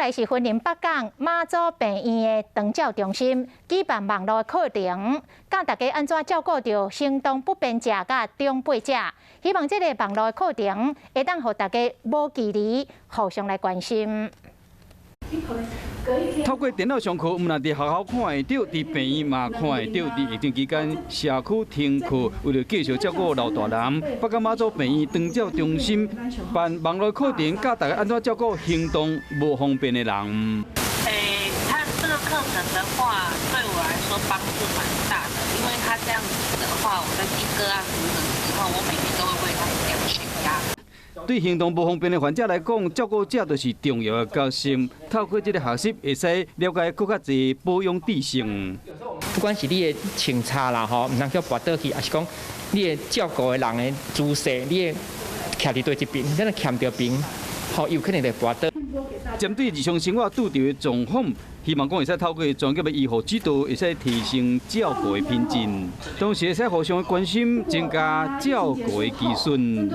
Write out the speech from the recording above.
來是雲林北港馬祖病院的長照中心舉辦網路課程，教大家按怎照顧著行動不便者佮長輩者。希望這个網路課程會當予大家無距離互相來關心。透過電腦上課，毋但佇學校看會著，佇病院嘛看會著。佇疫情期間，社區停課，為著繼續照顧老大人，北港馬祖病院長照中心辦網路課程，教大家按怎照顧行動無方便的人。欸，他這個課程的話，對我來說幫助蠻大的，因為他這樣子的話，我在遞個案服務的時候，我每天都會為他量血壓。對行動無方便的患者來講，照顧者就是重要的角色。透過這个學習，會使了解閣較濟保養知識。不管是你的穿插啦吼，毋通叫跋倒去，抑是講你的照顧的人的姿勢，你的徛佇佗一爿，你若徛著爿，吼，有可能會跋倒。針對日常生活拄著的狀況，希望講會使透過專業的醫護指導，會使提升照顧的品質，同時會使互相關心，增加照顧的技術。